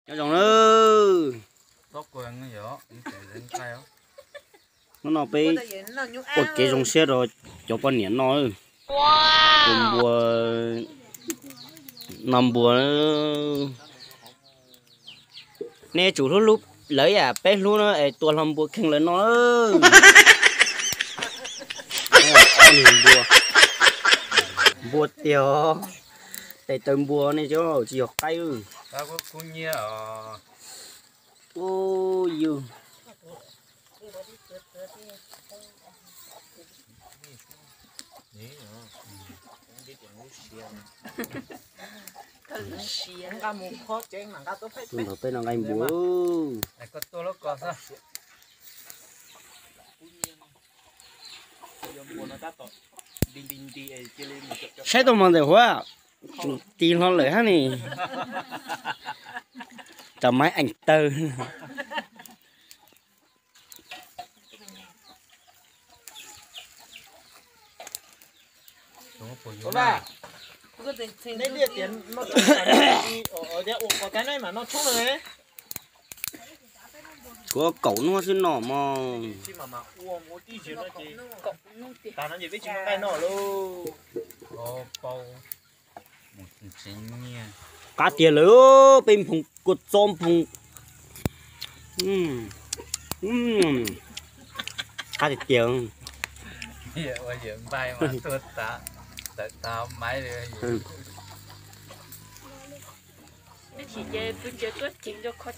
Nyob zoo nawb. Hnub no peb ua kev zoo siab rau cov poj niam noj. Tua npua, noj npua. Nej tsum hlub hlub lawv yam peb hlub na es tua hlo npua kheej lawv noj. Npua, npua tiag, tes taw npua nej tsis yog qaib. Ua yus. Tus nrog peb no nqaij npua. Saib tau mos ntawm huab, tseem tis hlo lawm hab ni. Cov maiv eem tawg. Kuv kaum nub xwb no mog. Qab tiag lawm, peb nphoov kua txob nphoov. Qab tiag tiag. Tab sis ces pw ntsiav tuaj ceev rau qhov